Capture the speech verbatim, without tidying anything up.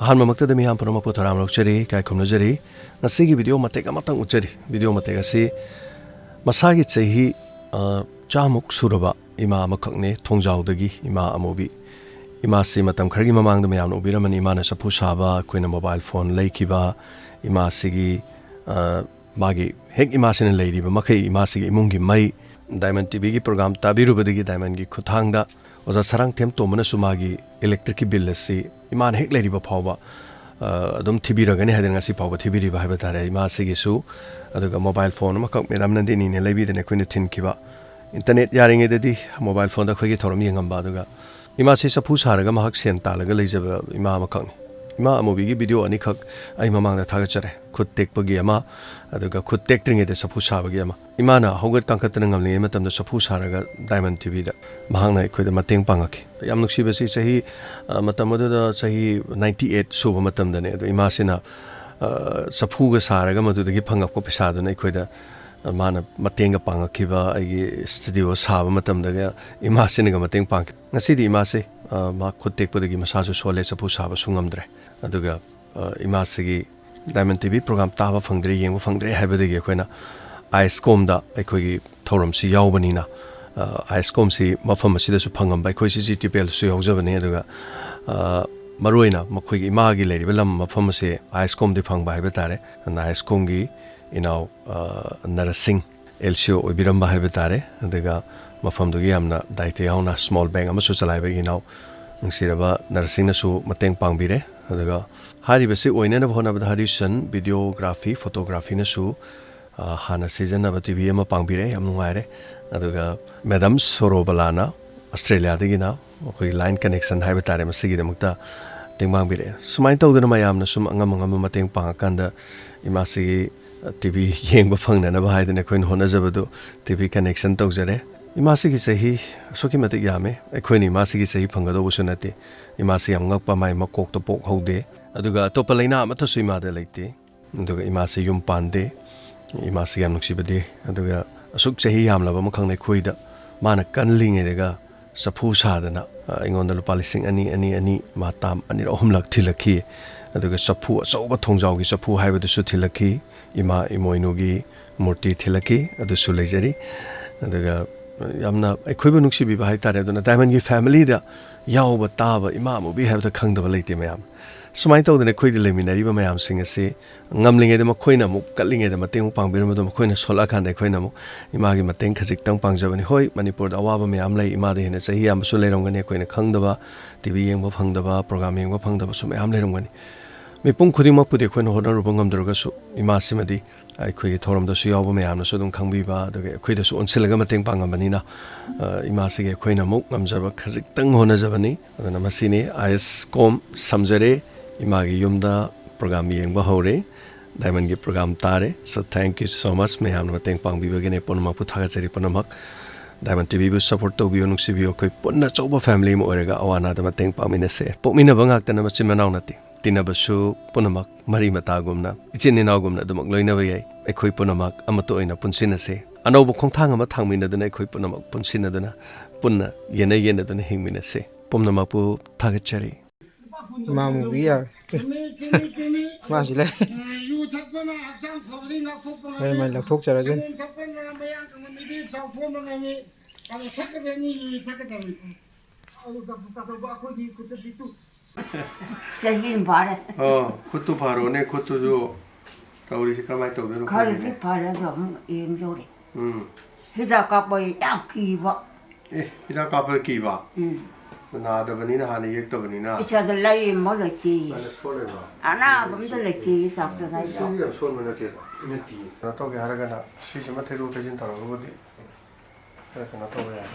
ꯑꯍꯥꯟꯕꯃꯛꯇꯗ ꯃꯤꯌꯥꯝ ꯄꯨꯝꯅꯃꯛꯄꯨ ꯇꯔꯥꯝꯅ ꯑꯣꯛꯆꯔꯤ, ꯏꯀꯥꯏ ꯈꯨꯝꯅꯖꯔꯤ꯫ ꯉꯁꯤꯒꯤ ꯚꯤꯗꯤꯑꯣ ꯃꯇꯦꯛ ꯑꯃꯇꯪ ꯎꯠꯆꯔꯤ꯫ ꯚꯤꯗꯤꯑꯣ ꯃꯇꯦꯛ ꯑꯁꯤ ꯃꯁꯥꯒꯤ ꯆꯍꯤ, ꯑ, ꯆꯥꯃꯨꯛ ꯁꯨꯔꯕ ꯏꯃꯥ ꯑꯃꯈꯛꯅꯦ, ꯊꯣꯡꯖꯥꯎꯗꯒꯤ ꯏꯃꯥ ꯑꯃꯨꯕꯤ꯫ ꯏꯃꯥꯁꯤ ꯃꯇꯝ ꯈꯔꯒꯤ ꯃꯃꯥꯡꯗ ꯃꯌꯥꯝꯅ ꯎꯕꯤꯔꯝꯃꯅꯤ, ꯏꯃꯥꯅ ꯆꯐꯨ ꯁꯥꯕ, ꯑꯩꯈꯣꯏꯅ ꯃꯣꯕꯥꯏꯜ ꯐꯣꯟ ꯂꯩꯈꯤꯕ, ꯏꯃꯥꯁꯤꯒꯤ, ꯑ, ꯃꯥꯒꯤ ꯍꯦꯛ ꯏꯃꯥꯁꯤꯅ ꯂꯩꯔꯤꯕ ꯃꯈꯩ ꯏꯃꯥꯁꯤꯒꯤ ꯏꯃꯨꯡꯒꯤ ꯃꯩ, ꯗꯥꯏꯃꯟ ꯇꯤꯚꯤꯒꯤ ꯄ꯭ꯔꯣꯒ꯭ꯔꯥꯝ ꯇꯥꯕꯤꯔꯨꯕꯗꯒꯤ ꯗꯥꯏꯃꯟꯒꯤ ꯈꯨꯠꯊꯥꯡꯗ ꯑꯣꯖꯥ ꯁꯔꯥꯡꯊꯦꯝ ꯇꯣꯝꯕꯅꯁꯨ ꯃꯥꯒꯤ ꯏꯂꯦꯛꯇ꯭ꯔꯤꯛꯀꯤ ꯕꯤꯜ ꯑꯁꯤ ꯏꯃꯥꯅ ꯍꯦꯛ ꯂꯩꯔꯤꯕ ꯐꯥꯎꯕ, ꯑ, ꯑꯗꯨꯝ ꯊꯤꯕꯤꯔꯒꯅꯤ ꯍꯥꯏꯗꯅ ꯉꯁꯤ ꯐꯥꯎꯕ ꯊꯤꯕꯤꯔꯤꯕ ꯍꯥꯏꯕ ꯇꯥꯔꯦ ꯏꯃꯥꯁꯤꯒꯤꯁꯨ꯫ ꯑꯗꯨꯒ ꯃꯣꯕꯥꯏꯜ ꯐꯣꯟ ꯑꯃꯈꯛ ꯃꯦꯗꯥꯝ ꯅꯟꯗꯤꯅꯤꯅ ꯂꯩꯕꯤꯗꯅ ꯑꯩꯈꯣꯏꯅ ꯊꯤꯟꯈꯤꯕ꯫ ꯏꯟꯇꯔꯅꯦꯠ ꯌꯥꯔꯤꯉꯩꯗꯗꯤ ꯃꯣꯕꯥꯏꯜ ꯐꯣꯟꯗ ꯑꯩꯈꯣꯏꯒꯤ ꯊꯧꯔꯝ ꯌꯦꯡꯉꯝꯕ, ꯑꯗꯨꯒ ꯏꯃꯥꯁꯤ ꯆꯐꯨ ꯁꯥꯔꯒ ꯃꯍꯥꯛ ꯁꯦꯟ ꯇꯥꯜꯂꯒ ꯂꯩꯖꯕ ꯏꯃꯥ ꯑꯃꯈꯛꯅꯤ꯫ ꯏꯃꯥ ꯑꯃꯨꯕꯤꯒꯤ ꯚꯤꯗꯤꯑꯣ ꯑꯅꯤꯈꯛ ꯑꯩ ꯃꯃꯥꯡꯗ ꯊꯥꯒꯠꯆꯔꯦ, ꯈꯨꯠ ꯇꯦꯛꯄꯒꯤ ꯑꯃ, ꯑꯗꯨꯒ ꯈꯨꯠ ꯇꯦꯛꯇ꯭ꯔꯤꯉꯩꯗ ꯆꯐꯨ ꯁꯥꯕꯒꯤ ꯑꯃ꯫ ꯏꯃꯥꯅ ꯍꯧꯒꯠ ꯀꯥꯡꯈꯠꯇꯅ ꯉꯝꯂꯤꯉꯩ ꯃꯇꯝꯗ ꯆꯐꯨ ꯁꯥꯔꯒ ꯗꯥꯏꯃꯟ ꯇꯤꯚꯤꯗ ꯃꯍꯥꯛꯅ ꯑꯩꯈꯣꯏꯗ ꯃꯇꯦꯡ ꯄꯥꯡꯉꯛꯈꯤ꯫ ꯌꯥꯝ ꯅꯨꯡꯁꯤꯕꯁꯤ ꯆꯍꯤ, ꯑ, ꯃꯇꯝ ꯑꯗꯨꯗ ꯆꯍꯤ ninety eight ꯁꯨꯕ ꯃꯇꯝꯗꯅꯦ꯫ ꯑꯗꯣ ꯏꯃꯥꯁꯤꯅ, ꯑ, ꯆꯐꯨꯒ ꯁꯥꯔꯒ ꯃꯗꯨꯗꯒꯤ ꯐꯪꯉꯛꯄ ꯄꯩꯁꯥꯗꯨꯅ ꯑꯩꯈꯣꯏꯗ, ꯑ, ꯃꯥꯅ ꯃꯇꯦꯡꯒ ꯄꯥꯡꯉꯛꯈꯤꯕ, ꯑꯩꯒꯤ ꯁ꯭ꯇꯨꯗꯤꯑꯣ ꯁꯥꯕ ꯃꯇꯝꯗꯒ ꯏꯃꯥꯁꯤꯅꯒ ꯃꯇꯦꯡ ꯄꯥꯡꯈꯤ꯫ ꯉꯁꯤꯗꯤ ꯏꯃꯥꯁꯦ, ꯑ, ꯃꯥ ꯈꯨꯠ ꯇꯦꯛꯄꯗꯒꯤ ꯃꯁꯥꯁꯨ ꯁꯣꯜꯂꯦ, ꯆꯐꯨ ꯁꯥꯕꯁꯨ ꯉꯝꯗ꯭ꯔꯦ꯫ ꯑꯗꯨꯒ, ꯑ, ꯏꯃꯥꯁꯤꯒꯤ ꯗꯥꯏꯃꯟ ꯇꯤꯚꯤ ꯄ꯭ꯔꯣꯒ꯭ꯔꯥꯝ ꯇꯥꯕ ꯐꯪꯗ꯭ꯔꯦ, ꯌꯦꯡꯕ ꯐꯪꯗ꯭ꯔꯦ ꯍꯥꯏꯕꯗꯒꯤ ꯑꯩꯈꯣꯏꯅ ꯑꯥꯏ ꯑꯦꯁ ꯀꯣꯝꯗ ꯑꯩꯈꯣꯏꯒꯤ ꯊꯧꯔꯝꯁꯤ ꯌꯥꯎꯕꯅꯤꯅ, ꯑ, ꯑꯥꯏ ꯑꯦꯁ ꯀꯣꯝꯁꯤ ꯃꯐꯝ ꯑꯁꯤꯗꯁꯨ ꯐꯪꯉꯝꯕ, ꯑꯩꯈꯣꯏ ꯁꯤ ꯖꯤ ꯇꯤ ꯄꯤ ꯑꯦꯜꯗꯁꯨ ꯌꯥꯎꯖꯕꯅꯤ꯫ ꯑꯗꯨꯒ, ꯑ, ꯃꯔꯨꯑꯣꯏꯅ ꯃꯈꯣꯏꯒꯤ ꯏꯃꯥꯒꯤ ꯂꯩꯔꯤꯕ ꯂꯝ ꯃꯐꯝ ꯑꯁꯦ ꯑꯥꯏ ꯑꯦꯁ ꯀꯣꯝꯗꯤ ꯐꯪꯕ ꯍꯥꯏꯕ ꯇꯥꯔꯦ꯫ ꯑꯗꯨꯅ ꯑꯥꯏ ꯑꯦꯁ ꯀꯣꯝꯒꯤ ꯏꯅꯥꯎ, ꯑ, ꯅꯔꯁꯤꯡ ꯑꯦꯜ ꯁꯤ ꯑꯣ ꯑꯣꯏꯕꯤꯔꯝꯕ ꯍꯥꯏꯕ ꯇꯥꯔꯦ꯫ ꯑꯗꯨꯒ ꯃꯐꯝꯗꯨꯒꯤ ꯌꯥꯝꯅ ꯗꯥꯏꯇ ꯌꯥꯎꯅ ꯁ꯭ꯃꯣꯜ ꯕꯦꯡ ꯑꯃꯁꯨ ꯆꯂꯥꯏꯕ ꯏꯅꯥꯎ ꯅꯨꯡꯁꯤꯔꯕ ꯅꯔꯁꯤꯡꯅꯁꯨ ꯃꯇꯦꯡ ꯄꯥꯡꯕꯤꯔꯦ꯫ ꯑꯗꯨꯒ ꯍꯥꯏꯔꯤꯕꯁꯤ ꯑꯣꯏꯅꯅꯕ ꯍꯣꯠꯅꯕꯗ ꯍꯔꯤꯁꯟ ꯚꯤꯗꯤꯑꯣꯒ꯭ꯔꯥꯐꯤ, ꯐꯣꯇꯣꯒ꯭ꯔꯥꯐꯤꯅꯁꯨ, ꯑ, ꯍꯥꯟꯅ ꯁꯤꯖꯤꯟꯅꯕ ꯇꯤꯚꯤ ꯑꯃ ꯄꯥꯡꯕꯤꯔꯦ, ꯌꯥꯝ ꯅꯨꯡꯉꯥꯏꯔꯦ꯫ ꯑꯗꯨꯒ ꯃꯦꯗꯥꯝ ꯁꯣꯔꯣꯕꯂꯥꯅ ꯑꯁꯇ꯭ꯔꯦꯂꯤꯌꯥꯗꯒꯤꯅ ꯑꯩꯈꯣꯏꯒꯤ ꯂꯥꯏꯟ ꯀꯅꯦꯛꯁꯟ ꯍꯥꯏꯕ ꯇꯥꯔꯦ, ꯃꯁꯤꯒꯤꯗꯃꯛꯇ ꯃꯇꯦꯡ ꯄꯥꯡꯕꯤꯔꯛꯑꯦ꯫ ꯁꯨꯃꯥꯏꯅ ꯇꯧꯗꯅ ꯃꯌꯥꯝꯅ ꯁꯨꯝ ꯑꯉꯝ ꯑꯉꯝꯕ ꯃꯇꯦꯡ ꯄꯥꯡꯉꯀꯥꯟꯗ ꯏꯃꯥꯁꯤꯒꯤ ꯇꯤꯚꯤ ꯌꯦꯡꯕ ꯐꯪꯅꯅꯕ ꯍꯥꯏꯗꯅ ꯑꯩꯈꯣꯏꯅ ꯍꯣꯠꯅꯖꯕꯗꯨ ꯇꯤꯚꯤ ꯀꯅꯦꯛꯁꯟ ꯇꯧꯖꯔꯦ꯫ ꯏꯃꯥꯁꯤꯒꯤ ꯆꯍꯤ ꯑꯁꯨꯛꯀꯤ ꯃꯇꯤꯛ ꯌꯥꯝꯃꯦ꯫ ꯑꯩꯈꯣꯏꯅ ꯏꯃꯥꯁꯤꯒꯤ ꯆꯍꯤ ꯐꯪꯒꯗꯧꯕꯁꯨ ꯅꯠꯇꯦ꯫ ꯏꯃꯥꯁꯤ ꯌꯥꯝ ꯉꯛꯄ, ꯃꯥꯏ ꯃꯀꯣꯛꯇ ꯄꯣꯛ ꯍꯧꯗꯦ꯫ ꯑꯗꯨꯒ ꯑꯇꯣꯞꯄ ꯂꯥꯏꯅꯥ ꯑꯃꯠꯇꯁꯨ ꯏꯃꯥꯗ ꯂꯩꯇꯦ꯫ ꯑꯗꯨꯒ ꯏꯃꯥꯁꯤ ꯌꯨꯝ ꯄꯥꯟꯗꯦ꯫ ꯏꯃꯥꯁꯤ ꯌꯥꯝ ꯅꯨꯡꯁꯤꯕꯗꯤ꯫ ꯑꯗꯨꯒ ꯑꯁꯨꯛ ꯆꯍꯤ ꯌꯥꯝꯂꯕ ꯑꯃꯈꯛꯅ ꯑꯩꯈꯣꯏꯗ ꯃꯥꯅ ꯀꯜꯂꯤꯉꯩꯗꯒ ꯆꯐꯨ ꯁꯥꯗꯅ, ꯑ, ꯑꯩꯉꯣꯟꯗ ꯂꯨꯄꯥ ꯂꯤꯁꯤꯡ ꯑꯅꯤ, ꯑꯅꯤ, ꯑꯅꯤ ꯃꯥ ꯇꯥꯝ ꯑꯅꯤꯔꯛ ꯑꯍꯨꯝꯂꯛ ꯊꯤꯜꯂꯛꯈꯤ꯫ ꯑꯗꯨꯒ ꯆꯐꯨ ꯑꯆꯧꯕ ꯊꯣꯡꯖꯥꯎꯒꯤ ꯆꯐꯨ ꯍꯥꯏꯕꯗꯨꯁꯨ ꯊꯤꯜꯂꯛꯈꯤ꯫ ꯏꯃꯥ ꯏꯃꯣꯏꯅꯨꯒꯤ ꯃꯨꯔꯇꯤ ꯊꯤꯜꯂꯛꯈꯤ, ꯑꯗꯨꯁꯨ ꯂꯩꯖꯔꯤ꯫ ꯑꯗꯨꯒ ꯌꯥꯝꯅ ꯑꯩꯈꯣꯏꯕꯨ ꯅꯨꯡꯁꯤꯕꯤꯕ ꯍꯥꯏꯇꯥꯔꯦ꯫ ꯑꯗꯨꯅ ꯗꯥꯏꯃꯟꯒꯤ ꯐꯦꯃꯤꯂꯤꯗ ꯌꯥꯎꯕ ꯇꯥꯕ ꯏꯃꯥ ꯃꯨꯕꯤ ꯍꯥꯏꯕꯗ ꯈꯪꯗꯕ ꯂꯩꯇꯦ ꯃꯌꯥꯝ꯫ ꯁꯨꯃꯥꯏꯅ ꯇꯧꯗꯅ ꯑꯩꯈꯣꯏꯗ ꯂꯩꯃꯤꯟꯅꯔꯤꯕ ꯃꯌꯥꯝꯁꯤꯡ ꯑꯁꯤ ꯉꯝꯂꯤꯉꯩꯗ ꯃꯈꯣꯏꯅ ꯑꯃꯨꯛ ꯀꯜꯂꯤꯉꯩꯗ ꯃꯇꯦꯡ ꯑꯃꯨꯛ ꯄꯥꯡꯕꯤꯔꯝꯕꯗꯣ ꯃꯈꯣꯏꯅ ꯁꯣꯜꯂꯛꯑꯀꯥꯟꯗ ꯑꯩꯈꯣꯏꯅ ꯑꯃꯨꯛ ꯏꯃꯥꯒꯤ ꯃꯇꯦꯡ ꯈꯖꯤꯛꯇꯪ ꯄꯥꯡꯖꯕꯅꯤ꯫ ꯍꯣꯏ, ꯃꯅꯤꯄꯨꯔꯗ ꯑꯋꯥꯕ ꯃꯌꯥꯝ ꯂꯩ, ꯏꯃꯥꯗ ꯍꯦꯟꯅ ꯆꯍꯤ ꯌꯥꯝꯕꯁꯨ ꯂꯩꯔꯝꯒꯅꯤ, ꯑꯩꯈꯣꯏꯅ ꯈꯪꯗꯕ, ꯇꯤ ꯚꯤ ꯌꯦꯡꯕ ꯐꯪꯗꯕ, ꯄ꯭ꯔꯣꯒ꯭ꯔꯥꯝ ꯌꯦꯡꯕ ꯐꯪꯗꯕꯁꯨ ꯃꯌꯥꯝ ꯂꯩꯔꯝꯒꯅꯤ꯫ ꯃꯤꯄꯨꯝ ꯈꯨꯗꯤꯡꯃꯛꯄꯨꯗꯤ ꯑꯩꯈꯣꯏꯅ ꯍꯣꯠꯅꯔꯨꯕ ꯉꯝꯗ꯭ꯔꯒꯁꯨ ꯏꯃꯥꯁꯤꯃꯗꯤ ꯑꯩꯈꯣꯏꯒꯤ ꯊꯧꯔꯝꯗꯁꯨ ꯌꯥꯎꯕ ꯃꯌꯥꯝꯅꯁꯨ ꯑꯗꯨꯝ ꯈꯪꯕꯤꯕ, ꯑꯗꯨꯒ ꯑꯩꯈꯣꯏꯗꯁꯨ ꯑꯣꯟꯁꯤꯜꯂꯒ ꯃꯇꯦꯡ ꯄꯥꯡꯉꯝꯕꯅꯤꯅ, ꯑ, ꯏꯃꯥꯁꯤꯒꯤ ꯑꯩꯈꯣꯏꯅ ꯑꯃꯨꯛ ꯉꯝꯖꯕ ꯈꯖꯤꯛꯇꯪ ꯍꯣꯠꯅꯖꯕꯅꯤ꯫ ꯑꯗꯨꯅ ꯃꯁꯤꯅꯤ ꯑꯥꯏ ꯑꯦꯁ ꯀꯣꯝ ꯁꯝꯖꯔꯦ꯫ ꯏꯃꯥꯒꯤ ꯌꯨꯝꯗ ꯄ꯭ꯔꯣꯒ꯭ꯔꯥꯝ ꯌꯦꯡꯕ ꯍꯧꯔꯦ, ꯗꯥꯏꯃꯟꯒꯤ ꯄ꯭ꯔꯣꯒ꯭ꯔꯥꯝ ꯇꯥꯔꯦ꯫ So thank you so much, ꯃꯌꯥꯝꯅ ꯃꯇꯦꯡ ꯄꯥꯡꯕꯤꯕꯒꯤꯅꯦ꯫ ꯄꯨꯝꯅꯃꯛꯄꯨ ꯊꯥꯒꯠꯆꯔꯤ꯫ ꯄꯨꯝꯅꯃꯛ ꯗꯥꯏꯃꯟ ꯇꯤ ꯚꯤꯕꯨ ꯁꯞꯄꯣꯔꯠ ꯇꯧꯕꯤꯌꯨ, ꯅꯨꯡꯁꯤꯕꯤꯌꯨ꯫ ꯑꯩꯈꯣꯏ ꯄꯨꯟꯅ ꯑꯆꯧꯕ ꯐꯦꯃꯤꯂꯤ ꯑꯃ ꯑꯣꯏꯔꯒ ꯑꯋꯥ ꯑꯅꯥꯗ ꯃꯇꯦꯡ ꯄꯥꯡꯃꯤꯟꯅꯁꯦ꯫ ꯄꯣꯛꯃꯤꯟꯅꯕ ꯉꯥꯛꯇꯅ ꯃꯆꯤꯟ ꯃꯅꯥꯎ ꯅꯠꯇꯦ꯫ ꯇꯤꯟꯅꯕꯁꯨ ꯄꯨꯝꯅꯃꯛ ꯃꯔꯤ ꯃꯇꯥꯒꯨꯝꯅ, ꯏꯆꯤꯟ ꯏꯅꯥꯎꯒꯨꯝꯅ ꯑꯗꯨꯃꯛ ꯂꯣꯏꯅꯕ ꯌꯥꯏ꯫ ꯑꯩꯈꯣꯏ ꯄꯨꯝꯅꯃꯛ ꯑꯃꯠꯇ ꯑꯣꯏꯅ ꯄꯨꯟꯁꯤꯟꯅꯁꯦ꯫ ꯑꯅꯧꯕ ꯈꯣꯡꯊꯥꯡ ꯑꯃ ꯊꯥꯡꯃꯤꯟꯅꯗꯨꯅ ꯑꯩꯈꯣꯏ ꯄꯨꯝꯅꯃꯛ ꯄꯨꯟꯁꯤꯟꯅꯗꯨꯅ ꯄꯨꯟꯅ ꯌꯦꯟꯅ ꯌꯦꯟꯅꯗꯨꯅ ꯍꯤꯡꯃꯤꯟꯅꯁꯦ꯫ ꯄꯨꯝꯅꯃꯛꯄꯨ ꯊꯥꯒꯠꯆꯔꯤ꯫ ꯏꯃꯥ ꯃꯨꯕꯤ ꯌꯥꯔꯦ꯫ ꯃꯥꯁꯤ ꯂꯩ꯫ ꯌꯨ ꯊꯛꯄꯅ ꯍꯛꯆꯥꯡ ꯐꯕꯗꯤ ꯉꯥꯛꯊꯣꯛꯄ ꯃꯩ ꯃꯩ ꯉꯝꯃꯤ꯫ ꯂꯧꯊꯣꯛꯆꯔꯁꯅꯤ꯫ ꯁꯪꯒꯣꯝ ꯊꯛꯄꯅ ꯃꯌꯥꯡ ꯀꯪꯍꯟꯕꯗꯤ ꯆꯥꯎꯊꯣꯛꯍꯟꯕ ꯉꯝꯃꯤ꯫ ꯀꯪ ꯊꯛꯀꯗꯕꯅꯤ, ꯌꯨ ꯊꯛꯀꯗꯕꯅꯤ꯫ ꯑꯗꯨ ꯇꯥꯊꯣꯛ-, ꯇꯥꯊꯣꯛꯄ ꯑꯩꯈꯣꯏꯒꯤ ꯈꯨꯠꯇ ꯄꯤꯛꯇꯨ꯫ ꯆꯍꯤ ꯑꯃ ꯐꯥꯔꯦ꯫ ꯑꯣ, ꯈꯨꯠꯇꯨ ꯐꯔꯣꯅꯦ, ꯈꯨꯠꯇꯨꯁꯨ ꯇꯧꯔꯤꯁꯤ ꯀꯃꯥꯏꯅ ꯇꯧꯗꯣꯏꯅꯣ ꯈꯔꯗꯤ ꯈꯪꯗꯦꯅꯦ꯫ ꯐꯔꯦ, ꯑꯗꯣ ꯑꯃꯨꯛ ꯌꯦꯡꯗꯧꯔꯦ꯫ ꯎꯝ꯫ ꯍꯤꯗꯥꯛ ꯀꯥꯞꯄ ꯌꯥꯝ ꯀꯤꯕ꯫ ꯑꯦ, ꯍꯤꯗꯥꯛ ꯀꯥꯞꯄ ꯀꯤꯕ? ꯎꯝ꯫ ꯅꯥꯗꯕꯅꯤꯅ, ꯍꯥꯟꯅ ꯌꯦꯛꯇꯕꯅꯤꯅ꯫ ꯏꯁꯥꯗ ꯂꯩ ꯑꯃ ꯂꯩꯇꯦ꯫ ꯅꯪꯅ ꯁꯣꯜꯂꯤꯕ꯭ꯔꯣ? ꯑꯅꯥꯕ ꯑꯝꯇ ꯂꯩꯇꯦ, ꯆꯥꯛꯇ ꯁꯤꯗꯤ ꯌꯥꯝ ꯁꯣꯟꯕ ꯅꯠꯇꯦꯗ꯫ ꯅꯠꯇꯤꯌꯦ꯫ ꯀꯩꯅꯣ ꯇꯧꯒꯦ ꯍꯥꯏꯔꯒꯅ ꯁꯤꯁꯤꯃ ꯊꯩꯗꯣꯛ ꯊꯩꯖꯤꯟ ꯇꯧꯔꯒꯕꯨꯗꯤ ꯈꯔ ꯀꯩꯅꯣ ꯇꯧꯕ ꯌꯥꯏ꯫